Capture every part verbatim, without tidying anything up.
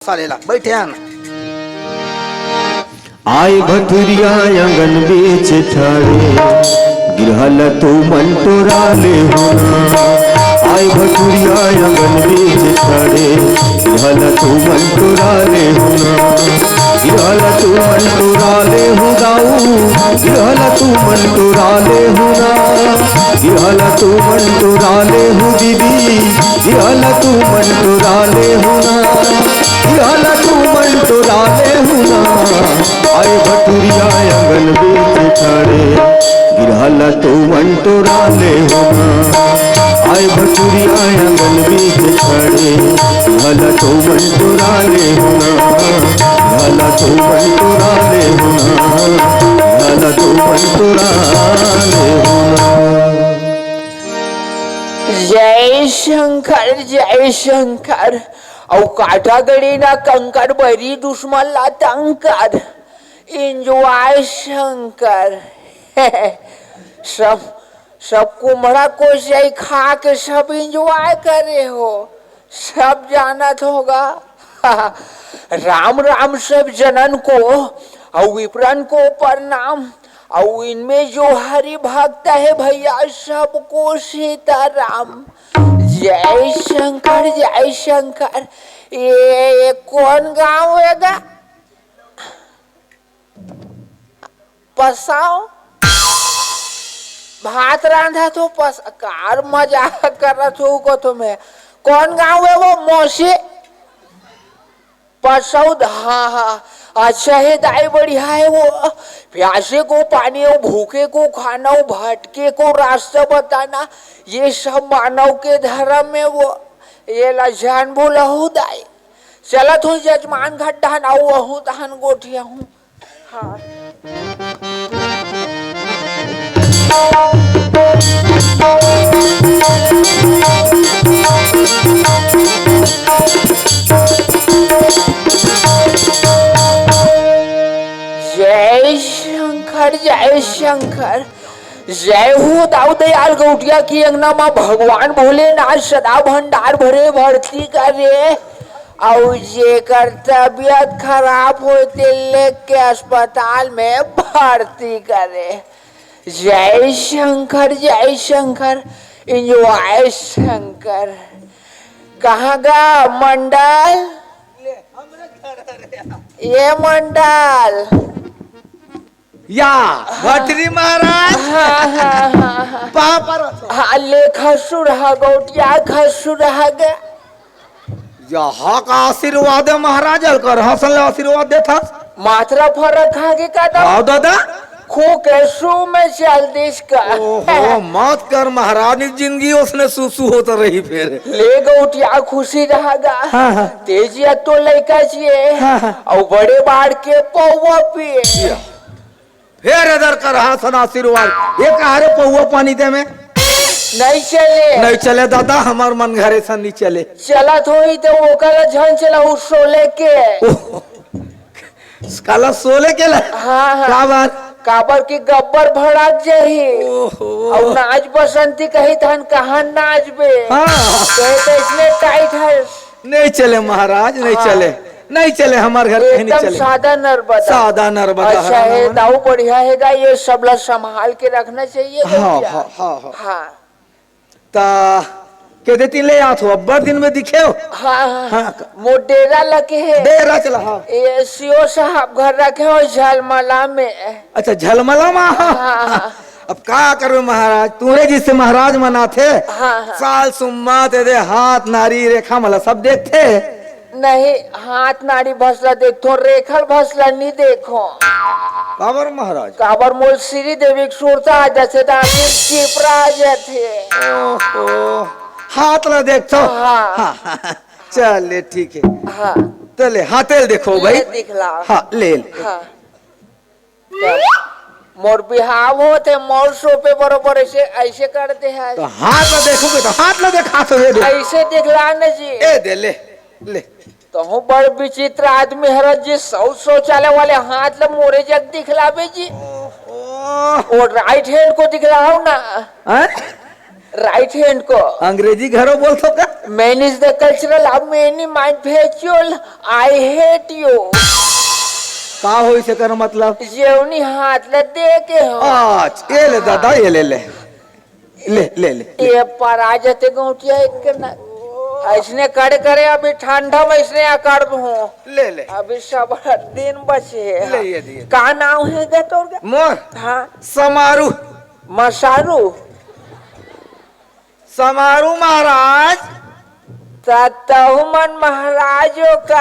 साले ला, बैठे हैं ना। आय भटुरिया आंगन बीच ठाड़े, गिरहा ल तू मन टोरा ले होना। आय भटुरिया आंगन बीच ठाड़े, गिरहा ल तू मन टोरा ले होना। गिरहा ल तू मन टोरा ले हो दाऊ, गिरहा ल तू मन टोरा ले होना। गिरहा ल तू मन टोरा ले हो दीदी, गिरहा ल तू मन टोरा ले होना। गिरहा ल तू मन टोरा ले होना। आय भटुरिया आंगन बीच ठाड़े, गिरहा ल तू मन टोरा ले होना। आय भटुरिया आंगन बीच ठाड़े, गिरहा ल तू मन टोरा ले होना। गिरहा ल तू मन टोरा ले होना। गिरहा ल तू मन टोरा ले होना। जय शंकर, जय शंकर। अउ काटा गड़ी ना कंकर, बरी दुश्मन ला तंग कर। Enjoy शंकर। सब, सब कुम्हड़ा कोसई खा के सब enjoy करे हो, सब जानत होगा। राम राम सब जनन को, अउ विप्रन को प्रणाम। अउ इनमें जो हरि भक्त है भैया, सबको सीताराम। जय शंकर, जय शंकर। ये, ये कौन गांव है गा? पसाओ। भात रांधा तो पस-, कार मजाक करत हो को तुम्हें। कौन गांव है वो मौसी? पसौद, हाँ, हाँ। अच्छा है दाई, बढ़िया है वो। प्यासे को पानी, वो भूखे को खाना, वो भटके को रास्ता बताना, ये सब मानव के धर्म में वो। ये ला जान बोला हो दाई। चलत हूँ जजमान घाट डहन, अउ अहूँ तहन गोठिया हूँ। हाँ। जय शंकर, जय शंकर। जय हो दाऊ दयाल गौटिया की अंगना मा भगवान भोलेनाथ सदा भंडार भरे भरती करे। अउ जेकर तबीयत खराब होय ते लेके अस्पताल में भरती करे। जय शंकर, जय शंकर, enjoy शंकर। कहाँ गा मंडल? ये मंडल। या, भटरी महाराज। हाँ, हाँ, हाँ, हाँ। पाँव परत हो। हाँ, ले खसुर हा, गौटिया खसुर हा गे। यहाँ का आशीर्वाद है महाराज, अलकर हसन ले आशीर्वाद देथस। मात्रा फरक हा गे का दम? हाँ दादा। खो के सू में चल दिस का। ओहो, मत कर महाराज, जिंदगी उसने सू सू होत रही फिर। ले गौटिया खुशी रहा गा। हाँ, हाँ। तेजिया तो लइका जिए। हाँ, हाँ। अउ बड़े बाढ़ के पौवा पिए। या। फेर एदर करहा सन आशीर्वाद। ये कहा रे पहुआ पानी दे में? नहीं चले। नहीं चले दादा, हमार मन घरे सन नहीं चले। चलत होई तो ओकर झन चला, उ सोले के। ओह, काला सोले के ला? हाँ, हाँ। का बात? काबर की गब्बर भड़क जाही। ओहो। अउ नाच बसंती कही तहन कहाँ नाचबे? हाँ। कहे तो इसने टाइट है। नहीं चले महाराज, नहीं हाँ। चले, नहीं चले, हमार घर कहीं नहीं एकदम चले। सादा नर्मदा। सादा नर्मदा अच्छा हरा है, हरा। दाऊ बढ़िया है गा, ये सब ला संभाल के रखना चाहिए हाँ, भैया। हाँ, हाँ, हाँ। हाँ। ता के देती ले आत हो, अब्बड़ दिन में दिखे हो। हाँ, हाँ। हाँ। मोर डेरा लगे है। डेरा चला, हाँ। ये सीओ साहब घर रखे हो झलमला में। अच्छा, झलमला में? हाँ, हाँ। अब का करबे महाराज, तुहरे जिससे महाराज मनाथे। हाँ, हाँ। साल सुम्मा ते दे हाथ नारी रेखा मला सब देखथे। नहीं, हाथ नारी भसला देखथो, रेखल भसला नहीं देखो। काबर महाराज? काबर मोल श्री देवी के सुरता आ जाथे, दादी चिपरा आ जाथे। ओहो, हाथ ला देखथो। हाँ। हाँ, हाँ, हाँ। चल ले, ठीक है। हाँ। तो ले, हाथे ल देखो भाई। ले दिखला। हाँ, ले, ले। हाँ। मोर बिहाव होत हे, मोर सोपे बरोबर ऐसे, ऐसे करते हैं। तो हाथ ला देखोगे तो हाथ ला देखा तो ये दे। ऐसे दिखला न जी। ए दे ले, ले। तो हूँ बड़ विचित्र आदमी हर जी, शौ-, शौचालय वाले हाथ ला मोरे जग दिखलाबे जी। ओहो। वो राइट हैंड को दिखलाओ ना। हैं? राइट हैंड को। अंग्रेजी घरो बोलथो का? Man is the cultural, अब many my factual, I hate you। का होइस एकर मतलब? जेवनी हाथ ला दे के हो। अच्छा, ये ले दादा, ये ले ले। ले, ले, ले। ये पर आ जाते गौटिया एक के ना। ऐसने करे करे अभी ठंडा में ऐसने अकड़ हूँ। ले, ले। अभी सब दिन बचे है। ले, ये दिए। का नाम है गे तोर गे? मोर? हाँ। समारू। मसारू? समारू महाराज। त तहु मन महाराजो का?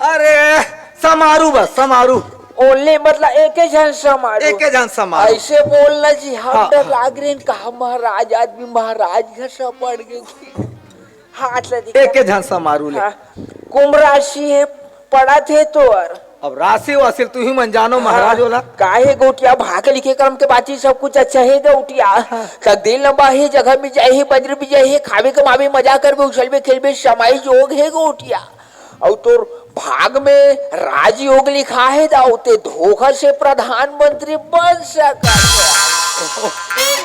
अरे, समारू बस, समारू। ओनली मतलब एके झन समारू। एके झन समारू। ऐसे बोलना जी, हम हाँ, डर हाँ। लाग रहे हैं, कहा महाराज आदमी महाराज घर से पड़ गए। हाथ ला दिखा। एके झन समारू ले। हाँ। कुंभ राशि है, पड़त हे तोर। अब राशि वासिल तू ही मन जानो महाराज हाँ। वाला। काहे गौटिया, भाग लिखे कर्म के बात ही सब कुछ अच्छा है गौटिया। हाँ। तकदीर लंबा है, जगह में जाए है, बजर भी जाए है, खावे कमावे, मजा करबे, उछलबे, खेलबे, समाई जोग है गौटिया। अउ तोर भाग में राजयोग लिखा है दाऊ, ते धोखा से प्रधानमंत्री बन सकत है।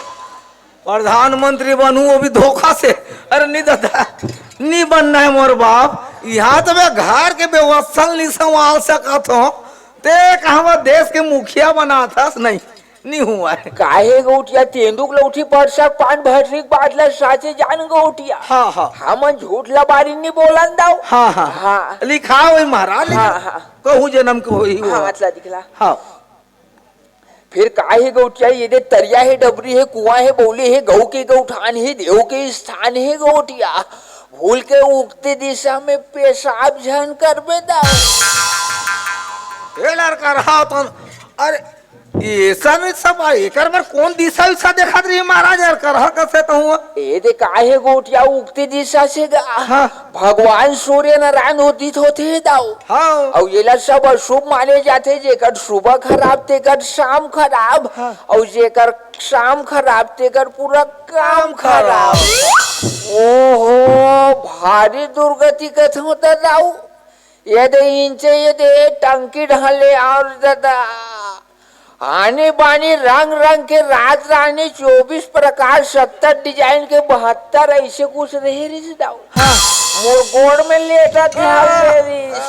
प्रधानमंत्री बनू, वो भी धोखा से। अरे नी दादा, नी बनना है मोर बाप। यहाँ तो मैं घर के व्यवस्था नी संभाल सकत हो, ते कहवा देश के मुखिया बनाथस? नहीं, नी हुआ है। काहे गौटिया, तेंदुक लौठी पर सक पान भटरी बात ला साचे जान गौटिया। हाँ, हाँ। हमन झूठ ला बारी नी बोलन दाऊ। हाँ, हाँ। हाँ। लिखा होई महाराज, लिखा। हाँ, हाँ। कहूँ जन्म के होई हाँ, हुआ। हाथ ला दिखला। हाँ। फिर का हे गौटिया, ये दे तरिया हे, डबरी हे, कुआं हे, बौली हे, गऊ के गौठान हे, देव के स्थान हे गौटिया। भूल के उगते दिशा में पेशाब झन करबे दाऊ। ए लड़का रहा तन, अरे, ये सब, सब, एकर बर कौन दिशा विशा देखत रही महाराज, यार, करहा कसे तो हुआ? ए दे का हे गौटिया, उगते दिशा से गा। हाँ। भगवान सूर्य नारायण उदित होथे दाऊ। हाँ। अउ येला सब अशुभ माने जाथे, जेकर सुबह खराब तेकर शाम खराब, हाँ। अउ जेकर शाम खराब तेकर पूरा काम खराब। ओहो, भारी दुर्गति कथों त दाऊ। ये दे इंचे, ये दे टंकी ढाले और दादा। आनी बानी रंग रंग के रात रानी चौबीस प्रकार सत्तर डिजाइन के बहत्तर ऐसे कुछ रहे रिस दाऊ। हाँ। मोर गोड़ में लेटा ध्यान दे रिस।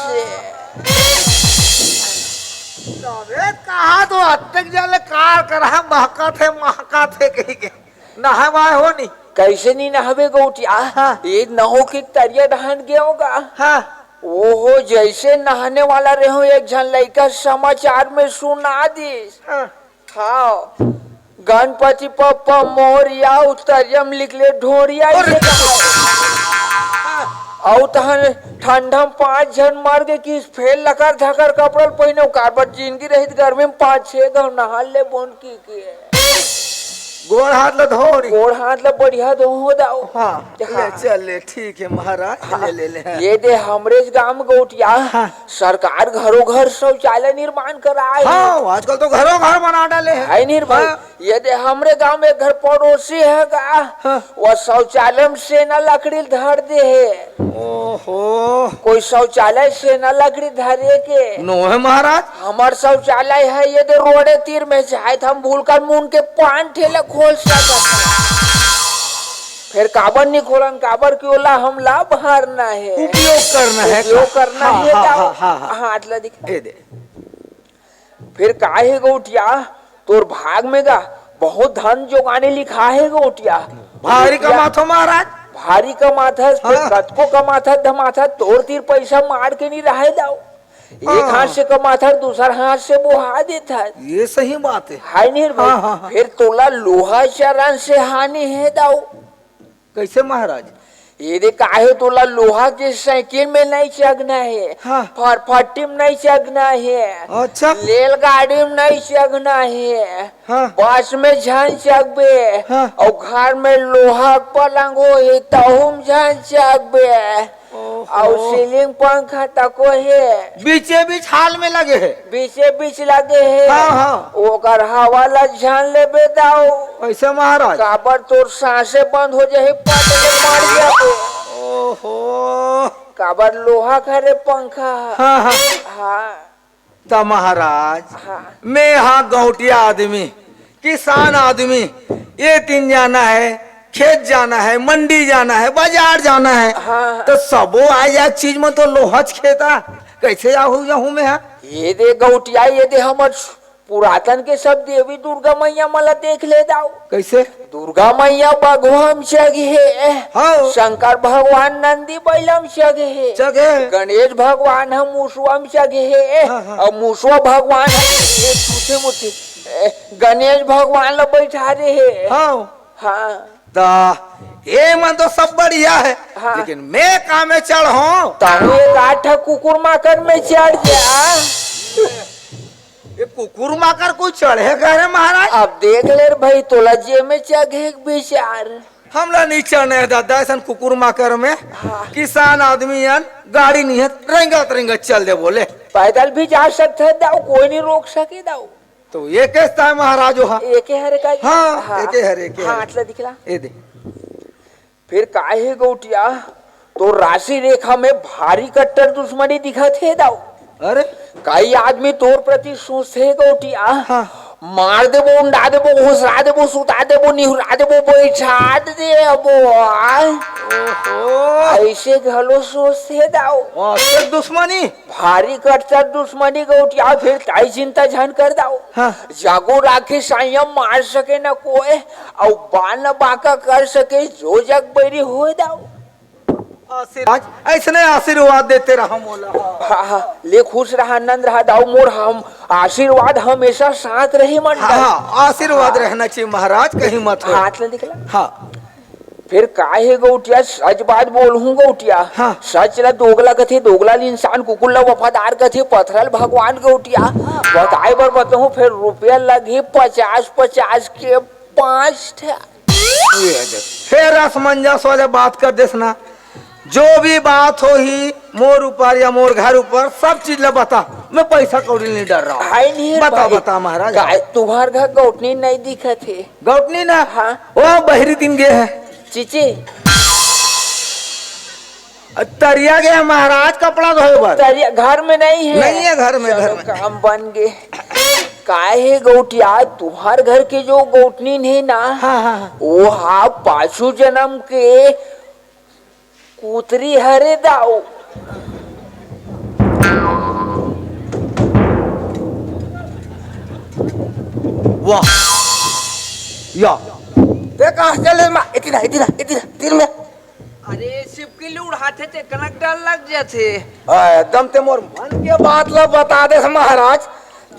अबे कहा तो अतक जाले कार करहा महका थे, महका थे कही के। नहाए वाए हो नी? कैसे नी नहाबे गौटिया? हाँ। ये नहो के तरिया डहान गए होगा। हाँ। ओहो, जैसे नहाने वाला रहे हो, एक झन लइका समाचार में सुना दिस। हाँ। हाँ, गणपति पप्पा मोरिया उतरियम लिख ले ढोरिया अरे। इसे कहा। अउ तहन ठंडा में पांच झन मर गए कि फेर लकर धकर कपड़ा पहिने, काबर जिंदगी रहित गर्मी में पांच छह घंटा नहा ले बोन की के। गोड़ हाथ ल धोरी। गोड़ हाथ ल बढ़िया धो दाऊ। हाँ, हाँ। ले चल ले, ठीक है महाराज, हाँ। ले, ले, ले, हाँ। ये दे हमरे गांव गौटिया, हाँ। सरकार घरों घर शौचालय निर्माण कराए। हाँ, आजकल तो घरों घर बना डाले हैं। है निर्माण। हाँ। ये दे हमरे गांव में एक घर पड़ोसी है गा, हाँ। वो शौचालय में सेना लकड़ी धर दे है। ओहो। कोई शौचालय सेना लकड़ी धरे के? नो है महाराज। हमर शौचालय है ये दे रोडे तीर में, चाहे त हम भूल कर मुन के पान ठेला खोल सकत हन। फिर काबर नी खोलन, काबर कि ओला हम ला भरना है। उपयोग करना है। उपयोग करना हाँ, है हाँ, दाऊ। हाँ, हाँ, हाँ। हाथ ला दिखा। ए दे। फिर का हे गौटिया, तोर भाग में गा बहुत धन जोगाने लिखा हे गौटिया। भारी गौटिया, कमाथो महाराज। भारी कमाथस, हाँ। कतको कमाथस धमाथस, तोर तीर पैसा मार के नी रहे दाऊ। एक हाँ। हाथ से कमाथस, दूसर हाथ से बोहा देथस। ये सही बात है। हाय नी रे भाई, हाँ, हाँ, हाँ। फिर तोला लोहा चरण से हानि हे दाऊ। कैसे महाराज? ये दे काहे तोला लोहा के साइकिल में नहीं चघना है, हाँ। फरफट्टी में नहीं चघना है, अच्छा। रेलगाड़ी में नहीं चघना है, हाँ। बस में झन चघबे, हाँ। अउ घर में लोहा पलंग हो हे तहू में झन चघबे, ओहो। अउ सीलिंग पंखा तको हे। बीचे बीच हाल में लगे हे। बीचे बीच लगे हे। हाँ, हाँ। ओकर हवा ला झन लेबे दाऊ। कैसे महाराज? काबर तोर सांसे बंद हो जाही, पट ले मर जाबे। ओहो। काबर लोहा घरे पंखा। हाँ, हाँ। हाँ। त महाराज, हाँ। मैं हा गौटिया आदमी, किसान आदमी, ये दिन जाना है, खेत जाना है, मंडी जाना है, बाजार जाना है, हाँ। तो सबो आय जाय चीज मन तो लोहच खेता, कैसे आहू जाहूं मैं हा? ये दे गौटिया, ये दे हमर पुरातन के सब देवी दुर्गा मैया मन ला देख ले दाऊ। कैसे? दुर्गा मैया बघवा म चघे, हाँ। शंकर भगवान नंदी बैला म चघे, चघे। गणेश भगवान ह मुसवा म चघे, हाँ, हाँ। अउ मुसवा भगवान ह ए, टूटे मुट्ठी, ए, गणेश भगवान ला बैठा दे हे। हाँ। हाँ। त ये मन तो सब बढ़िया है, हाँ। लेकिन मैं का में चढ़ हूँ? तहूँ एक आठ ठा कुकुर माकर में चढ़ जा। ये कुकुर माकर कोई चढ़े का रे महाराज? अब देख ले रे भाई, तोला जे में चघे के विचार। हमला नहीं चढ़ने दादा, ऐसन कुकुर माकर में। हाँ। किसान आदमी अन, गाड़ी नहीं है, रेंगत रेंगत चल दे बोले। पैदल भी जा सकते हैं दाऊ, कोई नहीं रोक सके दाऊ। तो ये कैसा है महाराज हो? एके हरे का? हाँ, हाँ। एके हरे, एके हाँ, हरे। अतला दिखला। ये दे। फिर काहे गौटिया, तो राशि रेखा में भारी कट्टर दुश्मनी दिखत हे दाऊ। अरे? कई आदमी तोर प्रति सोचथे गौटिया। हाँ। मार देबो, उंडा देबो, घुसरा देबो, सुता देबो, निहुरा देबो, बैठा देबो। आ? ओहो। ऐसे घलो सोचथे दाऊ। हाँ, तो दुश्मनी? भारी कट्टर दुश्मनी गौटिया, फिर ताई चिंता झन कर दाऊ। हाँ। जागो राखे संयम मार सके न कोय, अउ बान बाका कर सके जो जग बैरी होय दाऊ। आशीर्वाद, ऐसने आशीर्वाद देते रहा मोला। हाँ, हाँ, ले खुश रहा, आनंद रहा दाऊ मोर, हम आशीर्वाद हमेशा साथ रही मन। हाँ, हाँ, आशीर्वाद हाँ। रहना चाहिए महाराज, कहीं मत हो। हाथ ले दिखला। हाँ। फिर काहे गौटिया, सच बात बोलहूँ गौटिया। हाँ। सच ला दोगला कथे, दोगला ल इंसान, कुकुर ला वफादार कथे, पथरा ल भगवान गौटिया। बताए बर बतहूँ, फिर रुपया लगही पचास, पचास के पाँच ठा। ये दे। फिर असमंजस वाले बात कर देस ना। जो भी बात होही मोर ऊपर या मोर घर ऊपर, सब चीज ला बता, मैं पैसा कौड़ी नहीं डर रहा हूँ। हाय नहीं बता, भाई। बता महाराज। काय तुम्हार घर गौटनी नहीं दिखत हे? गौटनी ना? हाँ। वो बहरी दिन गे हे। चिची। तरिया गे हे महाराज कपड़ा धोए बर। तरिया घर में नहीं है। नहीं है घर में, चलो, घर में। काम बन गे। काहे गौटिया, तुम्हार घर के जो गौटनी हे ना, हाँ, हाँ, हाँ। वो हा पाछू जन्म के कुतरी हरे दाऊ। वाह। या। ते कहाँ चले मा-, इतना, इतना, इतना, तीर में। अरे, सिपकिली उड़ाथे ते कनक डर लग जाथे। आ, एकदम ते मोर मन के बात ला बता देस महाराज।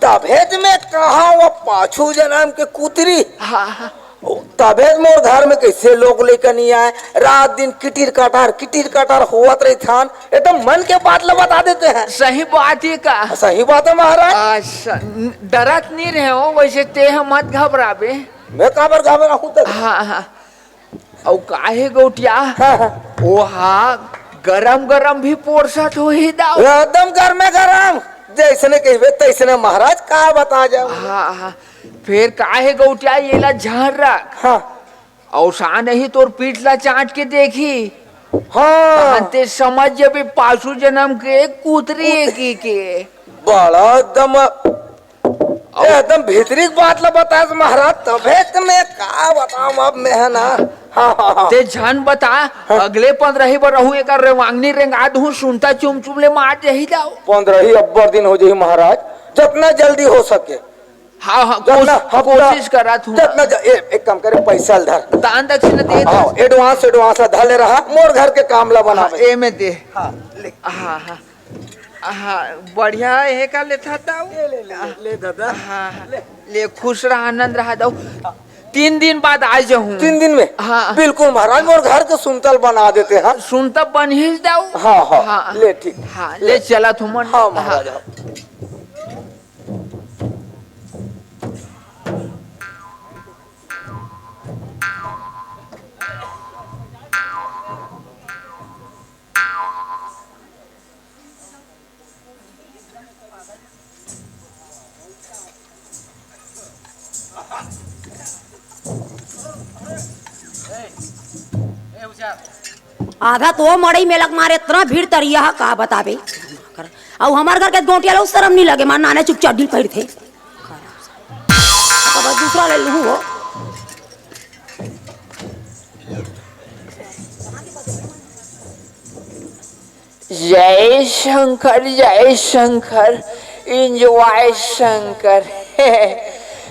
तभेच में कहा वो पाछू जनम के कुतरी। हाँ, हाँ। ओ, तभेच मोर घर में कैसे लोग लेकर नहीं आए, रात दिन किटिर कटार, किटिर कटार होवत रहिथन, एकदम मन के बात ला बता देते हैं। सही बात हे का? सही बात है महाराज। आ, स-, न-, डरत नहीं रहे हो, वैसे ते ह मत घबराबे। मैं काबर घबराहूँ तब? हाँ, हाँ। अउ काहे गौटिया? हाँ, हाँ। ओहा गरम गरम भी पोरसत होही दाऊ। एकदम गरमे गरम, जैसने कहिबे तैसने महाराज, का बता जाओ। हाँ, हाँ। फेर काहे गौटिया, येला झन रख। हाँ। अउ सानही तोर पीठ ला चाट के देखही। हाँ। तहन ते समझ जबे पाछू जनम के कुतरी ए की के। बड़ा एकदम ए, एकदम भीतरी के बात ला बतास महाराज, तभे त मैं का बताऊं अब मैं, है ना? हाँ, हाँ, हाँ। ते झन बता, हाँ। अगले पंद्रही बर रहू एकर रेवांगनी रेंगा दूं, सुनता चुम चुम ले मार जही दाऊ। पंद्रही अब्बड़ दिन हो जही महाराज, जतना जल्दी हो सके। हाँ, हाँ, जतना कोश-, हफ्ता, कोशिश करत हूँ। जतना ज-, ए, एक काम करे, पैसा ल धर। दान दक्षिणा दे हाँ, दे। Advance, advance ला धर ले रहा, मोर घर के काम ला हाँ, बनावे। ए में दे। हाँ, ले। हाँ, हाँ। हाँ, बढ़िया हे का लेथा दाऊ? ले, ले, ले, ले, ले दादा। हाँ, हाँ। ले। ले, खुश रहा, आनंद रहा दाऊ। तीन दिन बाद आ जाहूँ। तीन दिन में? हाँ। बिल्कुल महाराज, मोर घर के सुनता ल बना देते हैं। सुनता बनही दाऊ? हाँ, हाँ। हाँ। ले, ठीक। हाँ, ले। ले चला तुमन। हाँ महाराज, हाँ। हाँ। आधा तो मड़ई में लग मारे, इतना भीड़ तरिया ह, का बताबे। अउ हमर घर के गोटिया ला शरम नहीं लगे, मार नाने चुप चड्डी पहिरथे। अब दूसरा ले लूं हो। जय शंकर, जय शंकर, enjoy शंकर।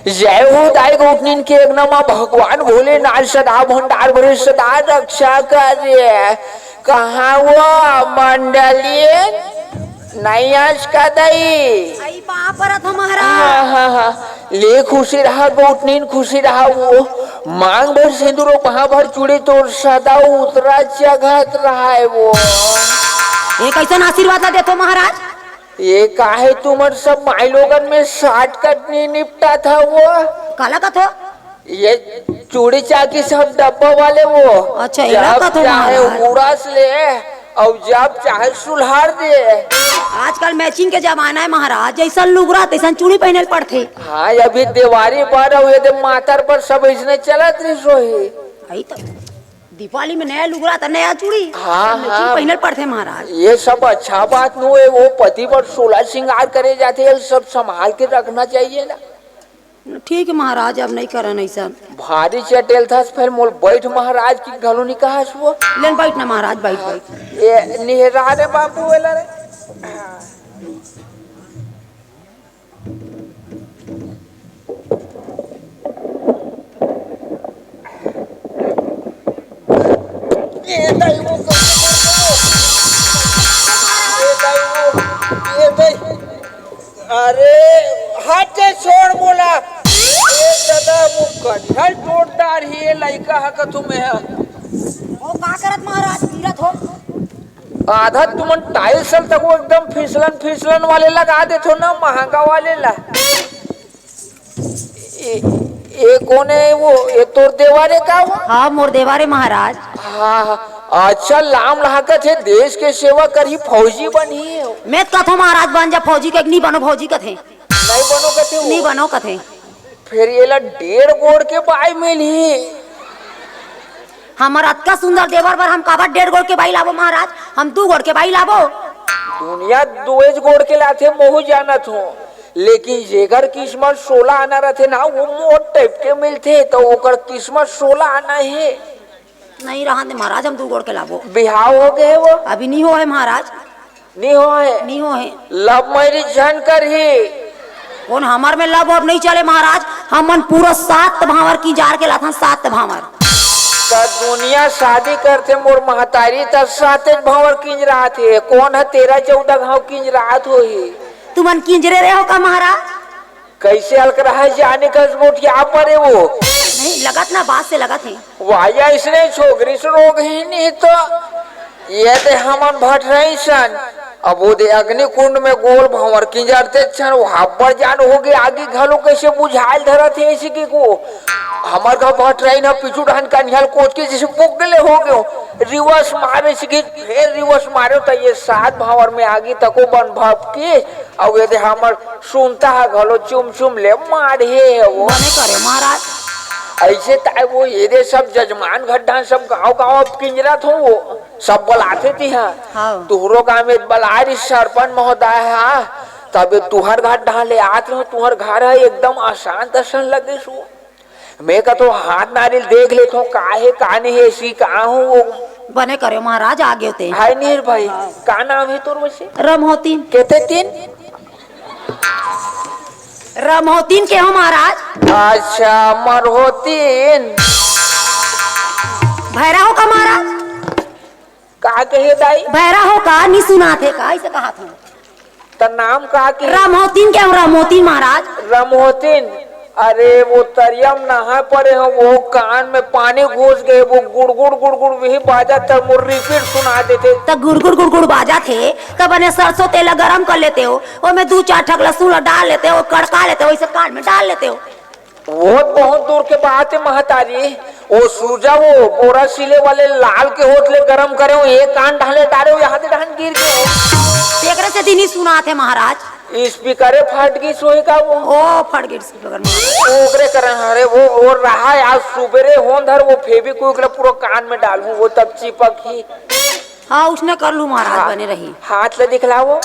जय हो दाई गोठनिन के एक नमा भगवान भोलेनाथ सदा भंडार भरे सदा रक्षा करे। कहाँ वो मंडली? नइ आस का दाई? अई पाँव परत हो महाराज। हाँ, हाँ, हाँ। ले खुशी रहा, गोठनिन खुशी रहा वो। मांग भर सिंदूर, पाँव भर चूड़ी, तोर सदा उतरा चघत रहा है वो। ये कैसन आशीर्वाद ला देथो महाराज? ये काहे तुमन सब माई लोगन में shortcut नहीं निपटा था वो? काला कथो? ये चूड़ी चाकी सब डब्बा वाले वो। अच्छा, एला जब कथो चाहे महाराज। उड़ास ले, अउ जब चाहे सुलहार दे। आजकल matching के जमाना है महाराज, जैसन लुगरा तैसन चूड़ी पहने ल पड़थे। हाँ, अभी देवारी पर अउ ये दे मातर पर सब इसने चलत रही सोही। भाई तो दीपावली में नया लुगरा त नया चूड़ी, हाँ, सब matching हाँ। पहने ल पड़थे महाराज। ये सब अच्छा बात नु है, वो पति पर सोलह श्रृंगार करे जाते हैं, सब संभाल के रखना चाहिए ना। ठीक है महाराज, अब नहीं करन ऐसा। भारी चटेल था, फिर मोल बैठ महाराज की घलो नहीं कहा वो। लेन बैठ ना महाराज, बैठ, बैठ। ये निहरा रे बाबू, वेला रे। ये दाई वो, ये दाई वो, ये दाई। अरे, हाथ से छोड़ बोला। ए दादा, वो कटहल तोड़दार ही ये लइका ह का तुम्हें ह? वो का करत महाराज, पीरत हो? आधा तुमन tiles तक वो एकदम फिसलन, फिसलन वाले लगा देथो ना, महंगा वाले ला। ए, ए कोन है वो? ए तोर देवारे का वो? हाँ, मोर देवारे महाराज। हाँ, हाँ। अच्छा, लाम लागत है, देश के सेवा करही, फौजी बनही। मैं कथो महाराज बन जा फौजी, के नहीं बनो फौजी कथे। नहीं बनो कथे वो? नहीं बनो कथे। फिर ये ला डेढ़ गोड़ के बाई मिलही। हमर अतका सुंदर देवर बर हम काबर डेढ़ गोड़ के बाई लाबो महाराज? हम दू गोड़ के बाई लाबो। दुनिया दुएज गोड़ के लाथे, महू जानत हो, लेकिन जेकर किस्मत सोलह आना रथे ना, वो मोट type के मिलथे, तो ओकर किस्मत सोलह आना हे। नहीं रहन दे महाराज, हम दू गोड़ के लाबो। बिहाव हो गए वो? अभी नहीं हो है महाराज। नहीं हो है? नहीं हो है। Love marriage झन करही। कोन हमर में love अब नहीं चले महाराज, हमन पूरा सात भांवर की जार के लाथन, सात भांवर। का दुनिया शादी करथे मोर महतारी, त सातेज भांवर किंजरात हे। कोन ह तेरह चौदह घाव किंजरात होही? तुमन किंजरे रहे हो का महाराज? कैसे अलकरहा जाने कस गोठिया परे वो। नहीं, लगत ना, बात से लगत हे। वाया इसने छोकरी से रोग ही नहीं तो। ये दे हमन भटराई सन। अब वो दे अग्निकुंड में गोल भंवर किंजरते छन, वो हब्बड़ जान हो गए, आगे घलो कैसे बुझाइल धरत हे इसी के को। हमर घर भटराई ना पीछू डहन का निहाल कोच के जैसे पुगले हो गयो। Reverse मारे इसी के, फिर reverse मारे तो ये सात भंवर में आगे तको बन भप के। अब ये दे हमर सुनता ह घलो चुम चुम ले माढ़े हे वो। बने करे महाराज। ऐसे ताय वो ये दे सब जजमान घड्ढा सब गांव गांव अब किंजरत हो वो। सब बलाथे तिहा। हाँ। तुहरो गांव में बला रही सरपंच महोदय हा। तबे तुहर घड्ढा ले आत रहो, तुहर घर है एकदम अशांत असन लगे सो। मैं का तो हाथ नारियल देख लेत हूँ, का हे, का नहीं हे, सी का हूँ वो। बने करे महाराज, आ गए ते। हाय नीर भाई, हाँ। का नाम है तोर वैसे? रमहोतीन। केते तीन? रमहोतीन के हो महाराज। अच्छा, मरहोतीन। भैरा हो का महाराज? का कहे दाई? भैरा हो का? नहीं सुनात हे का? ऐसे कहा था। त नाम का के? रमहोतीन के हो, रमहोतीन महाराज। रमहोतीन। अरे वो तरिया में नहाए पड़े हो, वो कान में पानी घुस गए, वो गुड़गुड़ गुड़गुड़ वही बाजा त मोर repeat सुना देते। त गुड़गुड़ गुड़गुड़ बाजा थे, त बने सरसों तेल गरम कर लेते हो, ओमे दू चार ठक लहसुन ला डाल लेते हो, कड़का लेते हो, इसे कान में डाल लेते हो। बहुत, बहुत दूर के बात है महतारी। वो सूजा वो बोरा सिले वाले लाल के होत ले गरम करे हो, एक कान ढाले डारे हो, यहाँ दे ढान गिर गए हो। तेकरे से दिनी सुनात हे महाराज। Speakerए फट गई सोई का वो? ओ, फट गई speaker महाराज। ओकरे करन हरे वो, वो रहा आज सुबेरे होन धर वो Fevikwik ला पूरा कान में डालूं, वो तब चिपक ही। हाँ, उसने कर लू महाराज, हाँ। बने रही। हाथ ले दिखला वो।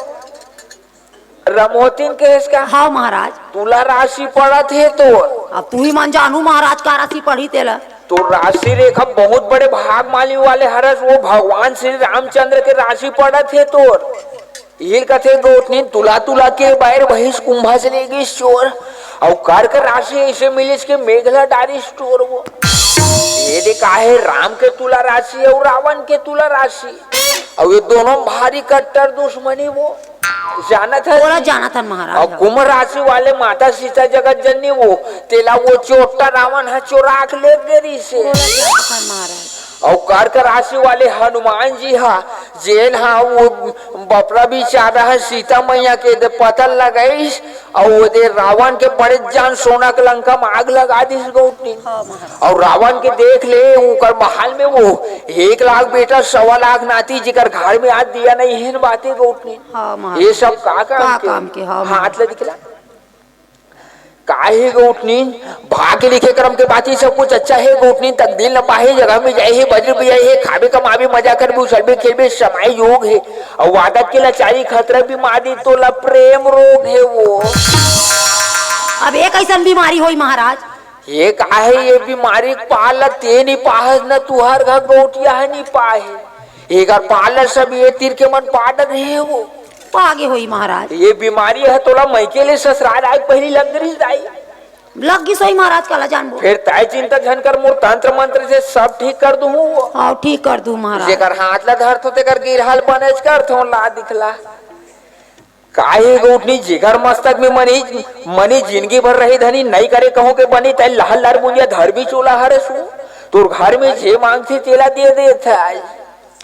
रमोतिन कहेस का? हाँ महाराज। तुला राशि पड़त हे तोर। अब तू ही मन जानू महाराज, का राशि पड़ी तेला। तो राशि रेखा बहुत बड़े भाग माली वाले हरस, वो भगवान श्री रामचंद्र के राशि पड़त हे तोर। इहिल कथे गौटनीन, तुला तुला के बैर भैंस कुंभा से ले गइस चोर। अउ कर्क राशि ऐसे मिलिस के मेघला डारिस टोर वो। ये दे काहे राम के तुला राशि अउ रावण के तुला राशि, अउ ये दोनों भारी कट्टर दुश्मनी वो। जानत हस? ओला जानत हन महाराज। अउ कुंभ राशि वाले माता सीता जगत जननी वो, तेला वो चोट्टा रावण ह चोरा के ले गे रिहिसे। ओला जानत हन महाराज। अउ कर्क राशि वाले हनुमान जी ह, जेन ह वो बपरा बिचारा ह सीता मैया के दे पता लगाइस, अउ वो दे रावण के बड़े जान सोना के लंका म आग लगा दिस गौटनीन। हाँ महाराज। अउ रावण के देख ले, ओकर महल में वो एक लाख बेटा, सवा लाख नाती, जेकर घर में आज दिया नहीं है न बाते गौटनीन। हाँ महाराज। ये सब का काम का के? काम के? हाँ हाथ महाराज। ले दिखला। काहे गौटनीन, भाग के लिखे करम के बात ही सब कुछ अच्छा है गौटनीन, तकदीर न पाहे जगह में जाए है, बज्र भी आए है, खाबे कमाबे, मजा करबे, उछलबे खेलबे, समय योग है। अउ आदत के लाचारी खतरा बीमारी तोला प्रेम रोग है वो। अब एक ऐसन बीमारी होई महाराज। ये काहे ये बीमारी पाल ते नी पाहस न तुहर घर गौटिया है नी पाहे। एकर पाल सब ये तीर के मन पाट रहे वो। पागे होई महाराज। ये बीमारी है तोला मइके ले ससुराल आए पहली लग रही दाई। लग गिस होई महाराज, काला जानबो। फिर तय चिंता झन कर, मोर तंत्र मंत्र से सब ठीक कर दूँ वो। हाँ, ठीक कर दूँ महाराज। जेकर हाथ ला धरथो तेकर गिरहल बनेच करथो, ला दिखला। काहे गौटनी, जेकर मस्तक में मनी, मनी जिंदगी भर रही धनी, नहीं करे कहूँ के बनी, तै लहर लहर बुंदिया धर भी चोला हरे सु। तोर घर में जे मांगथे तेला दे देथे।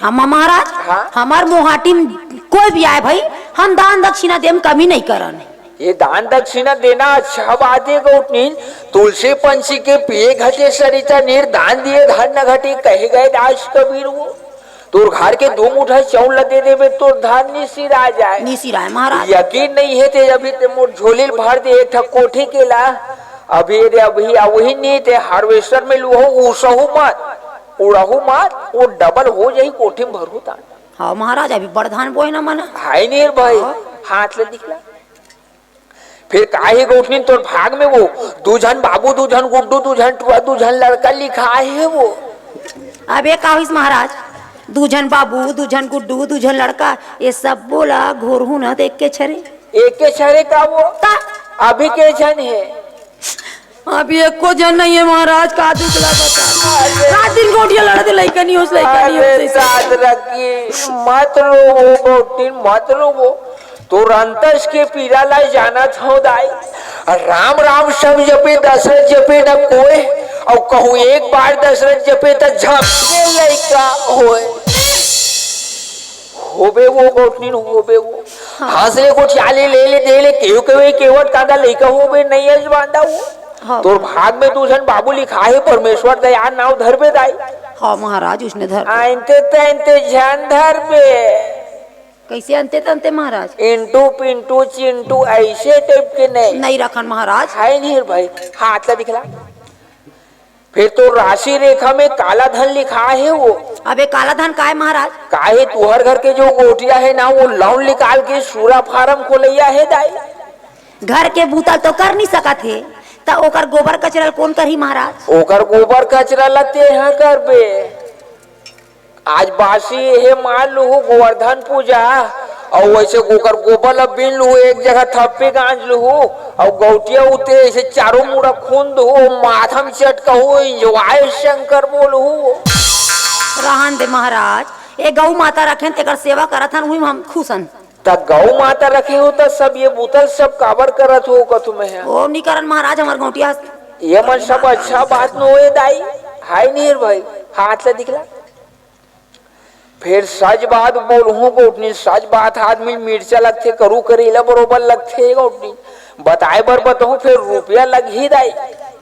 हम महाराज, हाँ? हमार मोहाटी में कोई भी आए भाई, हम दान दक्षिणा देम कमी नहीं करन। ये दान दक्षिणा देना अच्छा बात है गौटनी। तुलसी पंछी के पिए घटे सरिता नीर, दान दिए धन न घटे, कहे गए दास कबीर वो। तोर घर के दो मुठा चाउर ला दे देबे, तोर धन निसिरा जाए। निसिराए महाराज। यकीन नहीं है ते अभी ते मोर झोली ल भर दे एक ठा कोठी के ला। अभी रे अभी आ वही नहीं ते हार्वेस्टर में लूहो, उसहू मत, उड़हू मत, वो डबल हो जाही, कोठी में भरहू तान। हाँ महाराज, अभी बड़ धान बोए ना मन। हाय नीर भाई, हाँ। हाथ ले दिखला। फिर काहे गौटनी तोर भाग में वो दू झन बाबू, दू झन गुड्डू, दू झन टुआ, दू झन लड़का लिखा है वो। अबे का होइस महाराज, दू झन बाबू, दू झन गुड्डू, दू झन लड़का, ये सब बोला घोरहू न देख के छरे। एक के छरे का वो? ता। अभी के झन है? अभी एको झन नहीं है महाराज, का दुख ला बता। अरे। रात दिन गोटिया लड़त, लइका नहीं होस, लइका नहीं अरे होस, ऐसे। याद रखी, मत रो वो गौटनी, मत रो वो। तोर अंतस के पीरा ला जानत हव दाई। राम राम सब जपे, दशरथ जपे न कोय। अउ कहूँ एक बार दशरथ जपे त झपके लइका होय। होबे वो गौटनी, होबे वो। हाँ। हंस ले गोठिया ले, ले ले दे ले, केहू केहू केवट कांदा लइका होबे, नहीं अजबांदा वो। हाँ। तोर भाग में दू झन बाबू लिखा है, परमेश्वर दया नाव धरबे दाई। हाँ महाराज, उसने धर। आनते तनते झन धरबे। कैसे अंते तनते महाराज? इंटू पिंटू चिंटू ऐसे टाइप के नहीं। नहीं रखन महाराज। हाय नीर भाई, हाथ ला दिखला। फिर तो राशि रेखा में काला धन लिखा है वो। अबे काला धन काय महाराज? काहे तुहर घर के जो गोटिया है ना, वो लोन निकाल के सूरा फार्म खोलैया है दाई। घर के बूता तो कर नहीं सकत हे, त ओकर गोबर कचरा ल कौन करही महाराज? ओकर गोबर कचरा ला तेहा करबे। आज बासी हे मान लुहू गोवर्धन पूजा, अउ वैसे ओकर गोबर ला बीन लुहू, एक जगह थप्पी गांज लुहू, अउ गौटिया उते ऐसे चारों मुड़ा खून दुहू, माथा में चटकहू, "जय शंकर" बोलहू। रहन दे महाराज, ए गौ माता रखेन, तेकर सेवा करत हन, उही में हम खुश हन। त गौ माता रखे हो त सब ये बुतल सब काबर करत हो कथू में है? ओ नी करन महाराज, हमर गौटिया ये मन सब अच्छा बात न होए दाई। हाय नीर भाई, हाथ ला दिखला। फिर सच बात बोलहूँ गौटनी, सच बात आदमी मिर्चा लगथे, करू करेला बरोबर लगथे गौटनी। बताए बर बताहूँ, फिर रुपया लगही दाई।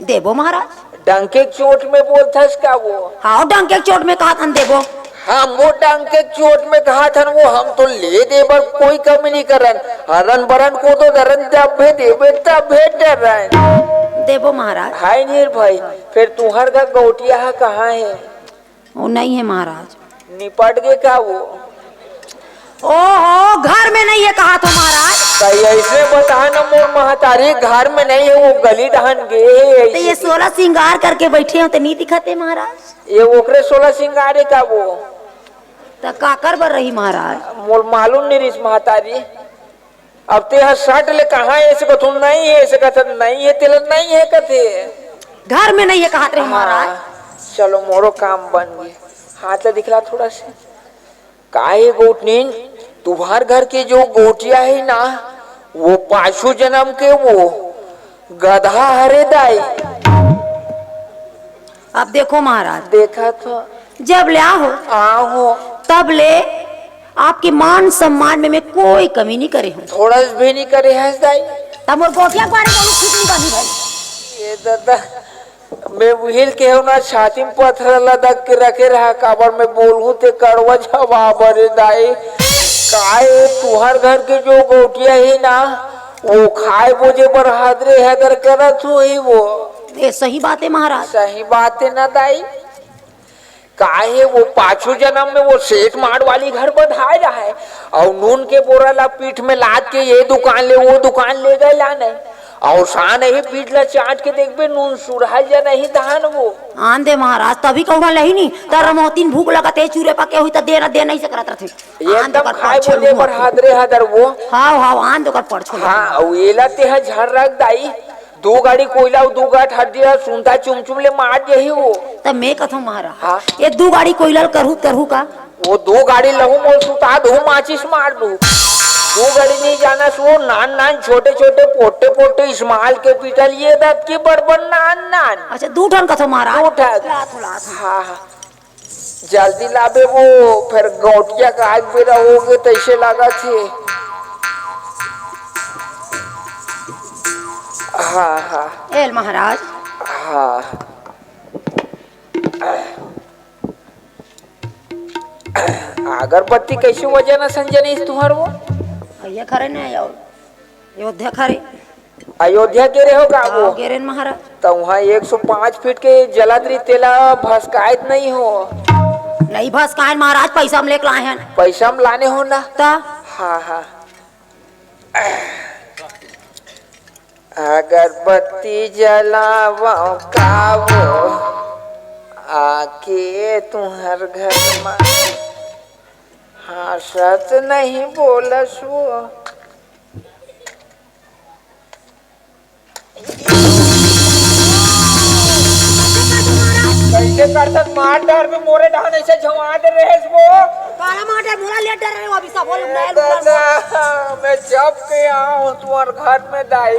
देबो महाराज। डंके के चोट में बोलथस का वो? हाँ, डंके के चोट में कहा थन देबो। हम वो डंके के चोट में कहा थन वो, हम तो ले दे बर कोई कमी नहीं करन। हरन बरन को तो डरन, जब भी देबे तब भी डरन। देबो महाराज। हाय नीर भाई, फिर तुहर का गौटिया हा कहाँ है? वो नहीं है महाराज। निपट गे का वो? ओहो, घर में नहीं है कहा तो महाराज। त अइसे बता न मोर महतारी, घर में नहीं है, वो गली डहन गे हे, त ये अइसे। सोलह श्रृंगार करके बैठे हो त नहीं दिखत हे महाराज। ये ओकरे सोलह श्रृंगार हे का वो? त काकर बर रही महाराज? मोर मालूम नहीं रिस महतारी। अब ते ह सट ले कहाँ हे, अइसे कथू नहीं हे, अइसे कथू नहीं हे, तेला नहीं हे कथे। घर में नहीं है कहा रहे महाराज। हाँ, चलो मोरो काम बन गे। हाथ ला दिखला थोड़ा से। काहे गोठनीन, तुम्हार घर के जो गोटिया हे ना, वो पाछू जन्म के वो गधा हरे दाई। अब देखो महाराज, देखा तो। जब ले आहो, आहो। तब ले आपके मान सम्मान में मैं कोई कमी नहीं करे हूँ। थोड़ा भी नहीं करे हस दाई। तब मोर गोटिया के बारे में ठीक नहीं बनी भाई। ये दादा, मैं उहिल के हूँ ना, छाती में पत्थर लदक के रखे रहा, काबर मैं बोलहूँ ते कड़वा जवाब। अरे दाई, काहे तुहर घर के जो गोटिया हे ना, वो खाए बोजे बर हदरे हदर करत होही वो। ये सही बात है महाराज। सही बात है ना दाई? काहे वो पाछू जन्म में वो सेठ माड़ वाली घर बधाए रहा है, और नून के बोरा ला पीठ में लाद के ये दुकान ले वो दुकान ले गए लाने, और सान ही पीठ ला चाट के देखबे नून सुरहा जा नहीं धान वो। आन दे महाराज, तभी कहूँ लही नहीं, त रमौतीन भूख लगत हे, चूरे पके हुई त देना दे नहीं सकत रथे। आन दे एकदम ओकर खाए परछो बोले लूँ बर अभी। हादरे हादर वो। हाव, हाव, आन दे ओकर परछो लूँ। हाँ, अउ एला तेहा झन रख दाई, दू गाड़ी कोइला अउ दू गाठ हड्डी ला सुनता चुमचुम ले मार देही वो। त मैं कथों महाराज, हाँ। ये दू गाड़ी कोइला ल करहू त करहू का? वो दू गाड़ी लहू मोल सुता दू, माचिस मार दू। दू गाड़ी नहीं जाना सो, नान नान छोटे छोटे पोटे पोटे इस्माल के पीटल ये दत के बरबर नान नान। अच्छा, दू ठन कथों महाराज? दू ठन। ला थोड़ा सा। हाँ, हाँ। जल्दी लाबे वो, फिर गौटिया का आज बेरा होगे तैसे लागत हे। हाँ, हाँ। एल महाराज। हाँ। अगरबत्ती कैसे वजन असन जनिस तुहर वो? भैया खरे नहीं आओ। अयोध्या खरे। अयोध्या गे रहे हो का वो? हाँ, गे रहेन महाराज। त उहाँ एक सौ पाँच फीट के जलत रही, तेला भसकायत नहीं हो? नहीं भसकायन महाराज, पैसा हम लेके लाए हैं। पैसा हम लाने हो ना? त? हाँ, हाँ। अगरबत्ती जलावो कावो, आके तुहर घर मा। हाँ, सच नहीं बोलस वो। कैसे करथस मार डर में मोरे डहन ऐसे झमा दे रहेस वो। काला मार डर, मोला ले डर रहे हो अभी सब, बोल, ए नया लुगड़ा दादा, मैं जब के आऊँ तुम्हार घर में दाई,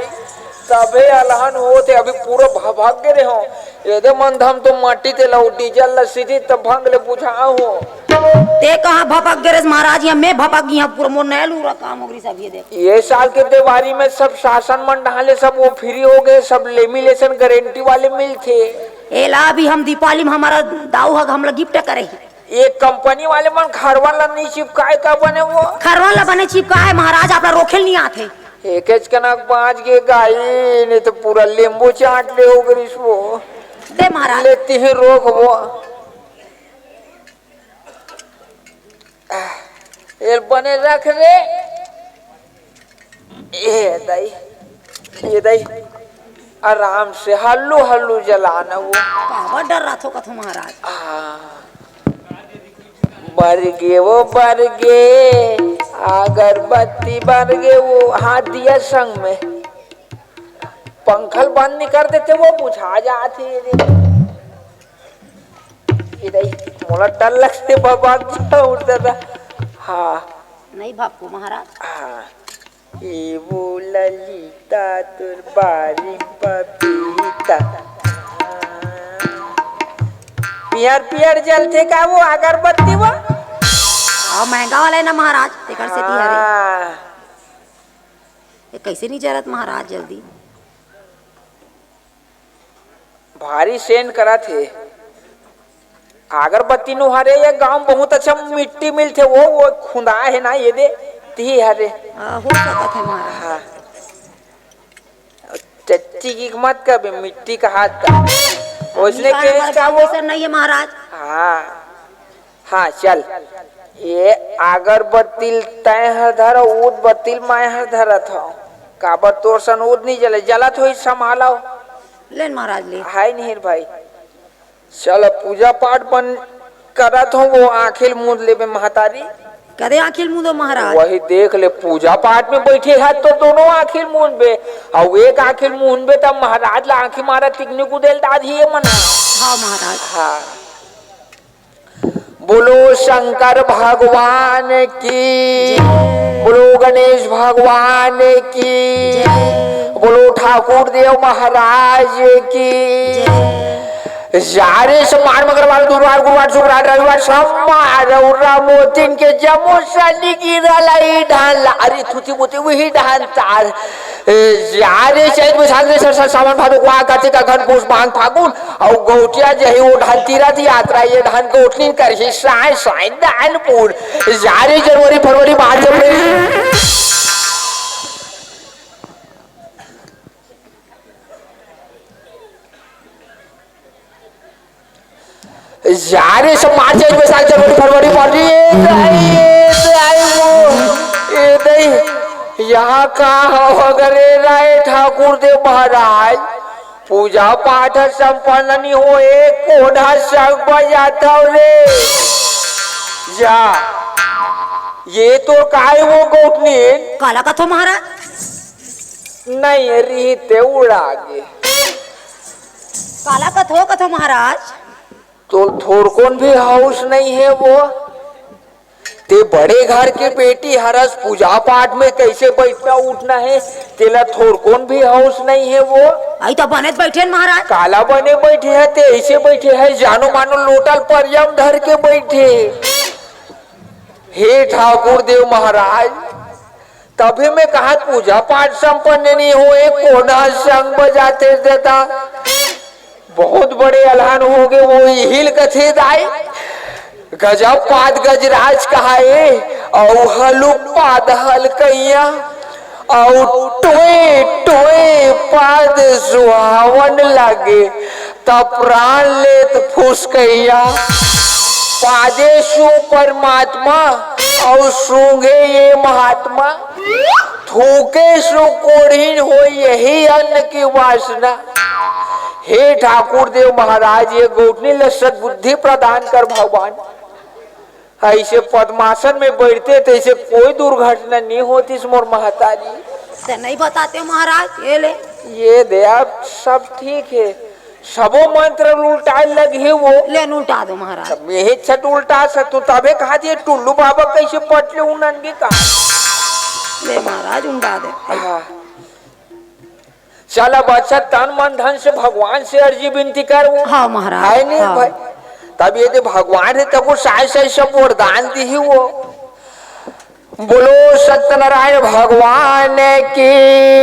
तभे अलहन होत हे, अभी पूरा भभक गे रहे हो। एदे मन धम तो माटी तेला, डीजल ला सीधी तब भंग ले बुझाओ हो। ते कहाँ भपक गे रेस महाराज, यहाँ मैं भपक गई, यहाँ पूरा मोर नया लूरा काम हो गई सब, ये देख। ये साल के देवारी में सब शासन मन डाले, सब वो फ्री हो गए, सब लेमिनेशन गारंटी वाले मिलथे। एला अभी हम दीपावली में हमारा दाऊ हग हमला गिफ्ट करे हे। ये कंपनी वाले मन घरवा ला नहीं चिपकाए का बने वो? घरवा ला बने चिपकाए महाराज, आपला रोखेल नहीं आथे। एकेच कनक बाँच गे गाई, नहीं तो पूरा लींबू चाट ले हो गरिस वो। दे महाराज। लेती ही रोक वो। एल बने रख रे। ए दाई, ए दाई, आराम से हल्लू हल्लू जलाना वो। काबर डर रहा थो कथो महाराज? आ, बर गे वो बर गे, अगरबत्ती बर गे वो, हाँ दिया संग में। पंखल बंद नहीं कर देते वो बुझा जाती है। ए दाई, मोला डर लगथे बाबा, क्या उड़ता था। हाँ। नहीं भापको महाराज। हाँ। ए वो ललिता तुर बारी पपीता। पियर पियर जलथे का वो अगरबत्ती वो? हाँ, महंगा वाला है ना महाराज, तेकर सेती हरे। हाँ। ये कैसे नहीं जलत महाराज जल्दी? भारी सेंट करत हे। अगरबत्ती नु हरे, ये गांव बहुत अच्छा मिट्टी मिलथे, वो, वो खुंदा है ना, ये दे, ती हरे। हाँ, हो सकत है महाराज। हाँ। टट्टी की मत कबे, मिट्टी का हाथ का। उसने नहीं, के हमारे का गाँव वो? में सर नहीं है महाराज। हाँ। हाँ, चल। ये अगरबत्ती ल तैं हर धर, ऊद बत्ती ल मैं हर धरत हव। काबर तोर सन ऊद नहीं जले, जलत होई संभालव। लेन महाराज ले। हाय नहीं भाई, चल अब पूजा पाठ बन करत हो, वो आँखी ल मूंद लेबे महतारी। कदे आँखी ल मूंदो महाराज? वही देख ले, पूजा पाठ में बैठे है तो दोनों आँखी ल मूंदबे, अउ एक आँखी ल मूंदबे तब महाराज ला आँखी मारा तिकनी कुदेल दादी ये मना। हाँ महाराज। हाँ। बोलो शंकर भगवान की, जय। बोलो गणेश भगवान की, जय। बोलो ठाकुर देव महाराज की। जय। जा रे, सब मार मगर वाला दुरवार, गुरुवार, शुक्रवार, रविवार, सब मार, अउ रामोतिन के जमो सनी गिरा लाई ढाल, अरे थुती मुती वही ढाल तार। ए, जा रे, चैत बैसाख रे, सर, सर, सावन भादो, कुआं, कार्तिक, अगहन, पूस, माघ, फागुन, अउ गौटिया जही ओ ढान तीरथ यात्रा, ये ढान गौटनी करही, साय, साय, दानपुर। जा रे, जनवरी, फरवरी, मार्च, अप्रैल। जा रे, सब मार्च, एक बैसाख, जनवरी, फरवरी, मार्च, ए दाई, ए दाई वो, ए दाई, यहाँ का हो अगर ए राय ठाकुर देव महाराज, पूजा पाठ संपन्न नहीं होए, कोढ़ा संग बजाता रे। जा, ये तो काय वो गौटनी? काला कथो महाराज? नहीं, रीते उड़ा गे। काला कथो, कथो महाराज? तो थोरकोन भी हाउस नहीं है वो। ते बड़े घर के बेटी हरस, पूजा पाठ में कैसे बैठना उठना है, तेला थोरकोन भी हाउस नहीं है वो। आई तो बने बैठे न महाराज। काला बने बैठे है, ते ऐसे बैठे है, जानो मानो लोटल परियम धर के बैठे। हे ठाकुर देव महाराज, तभी मैं कहा पूजा पाठ संपन्न नहीं होए, कोना संग बजाते देता। बहुत बड़े अलहन हो गए, वो हिल कथे दाई। गजब पाद गजराज कहाए, अउ हलुक पाद हलकैया, अउ टोए टोए पाद सुहावन लागे, त प्राण लेत फुसकैया। पादे सु परमात्मा, अउ सूंघे ये महात्मा। थूके सु कोढ़िन होई यही अन्न की वासना। हे ठाकुर देव महाराज, ये गौटनी ल सद्बुद्धि प्रदान कर भगवान। ऐसे पद्मासन में बैठते तैसे कोई दुर्घटना नहीं होतीस मोर महतारी। ते नहीं बताते महाराज, ये ले। ये दे, अब सब ठीक है। सबो मंत्र उल्टाए लगे वो। ले उल्टा दो महाराज। सब यही छट उल्टा सकतू, तबे कहा दिए टुल्लू बाबा कैसे पटले उनन के का। ले महाराज उल्टा दे। हाँ। चल अब अच्छा तन मन धन से भगवान से अर्जी विनती कर वो। हाँ महाराज, है नहीं हाँ। भाई? तब ये दे भगवान है तको साय साय सब वरदान दी ही वो। बोलो सत्यनारायण भगवान की,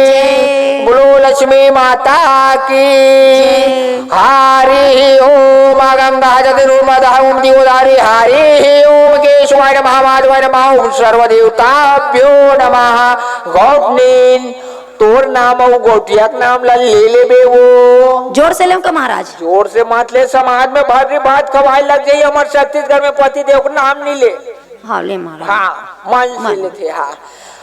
जय। बोलो लक्ष्मी माता की। जय। हरि ओम। गंगा जति नर्मदा ओम दिवोदारी। हरि ओम केशवाय नमः, माधवाय नमः, ओम सर्वदेवताभ्यो नमः। गौटनीन तोर नाम अउ गौटिया के नाम ला ले लेबे वो। जोर से लेम का महाराज? जोर से मत ले, समाज में भारी भात खवाए लग जाई। हमर छत्तीसगढ़ में पति देव के नाम नहीं ले। हाँ, ले महाराज। हाँ, मन से मन। लेथे, हाँ।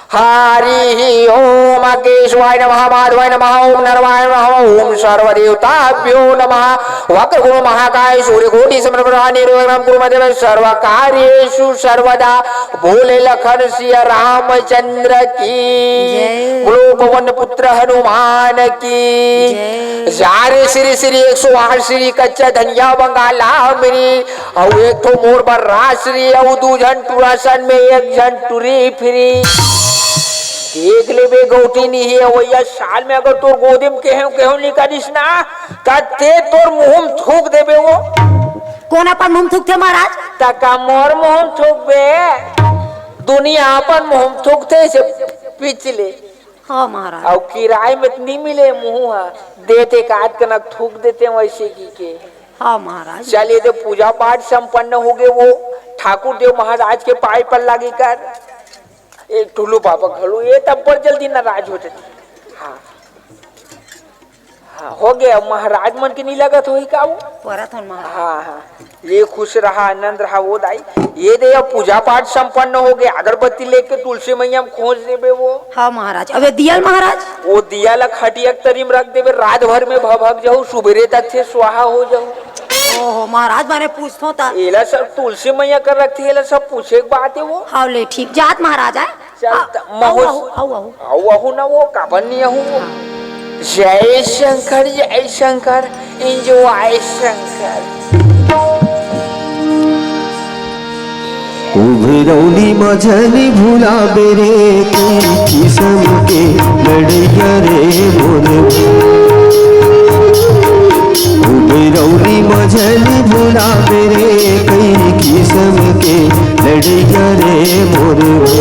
हरि ओम केशवाय नमः, माधवाय नमः, ओम नरवाय नमः, ओम सर्वदेवताभ्यो नमः। वक्रतुंड महाकाय सूर्यकोटि समप्रभा निर्विघ्नं कुरु मे देव सर्व कार्येषु सर्वदा। बोले लखन सिया रामचंद्र की। जय। बोलो पवन पुत्र हनुमान की। जय। जा रे श्री श्री एक सौ आठ श्री कच्चा धनिया बंगाला मेरी। अउ एक ठो मोर बर राजश्री, अउ दू झन टूरा सन में एक झन टूरी फ्री। देख लेबे गौटी नहीं है, वैया साल में अगर तोर गोदी में केहू, केहू निकालिस ना, त ते तोर मुंह में थूक देबे वो। कोन अपन मुंह में थूकथे महाराज? त का मोर मुंह में थूकबे? दुनिया अपन मुंह में थूकथे से पिछले। हाँ महाराज। अउ किराए में त नहीं मिले मुंह हा, देते का आध कनक थूक देते वैसे की के। हाँ महाराज। चलिए, तो पूजा पाठ संपन्न हो गए, वो ठाकुर देव महाराज के पाय पर लागी कर। एक टुल्लू बाबा घलो, ये तब पर जल्दी नाराज हो जाते। हाँ। हाँ, हो गया, महाराज मन के नहीं लगत होही का वो? परत होन महाराज। हाँ, हाँ। ये खुश रहा, आनंद रहा वो दाई। ये दे, अब पूजा पाठ संपन्न हो गया, अगरबत्ती लेके तुलसी मैया में खोज देबे वो। हाँ महाराज, अबे दिया ल महाराज? वो दिया ला खटिया के तरी में रख देबे, रात भर में भभक जाहू, सुबेरे तक से स्वाहा हो जाहू। ओहो महाराज, माने पूछथों ता। एला सब तुलसी मैया कर रखथे, एला सब पूछे के बात हे वो। हाँ ले ठीक, जात महाराज आय। चल, आ, त महूँ अउ, अउ, अउ, अउ। अउ, अहू ना वो, काबर नहीं अहू वो। जय शंकर, जय शंकर, enjoy शंकर। उभरौली म झन भुलाबे रे, कई किसम के लड़ैया रे मोर। उभरौली म झन भुलाबे रे, कई किसम के लड़ैया रे मोर।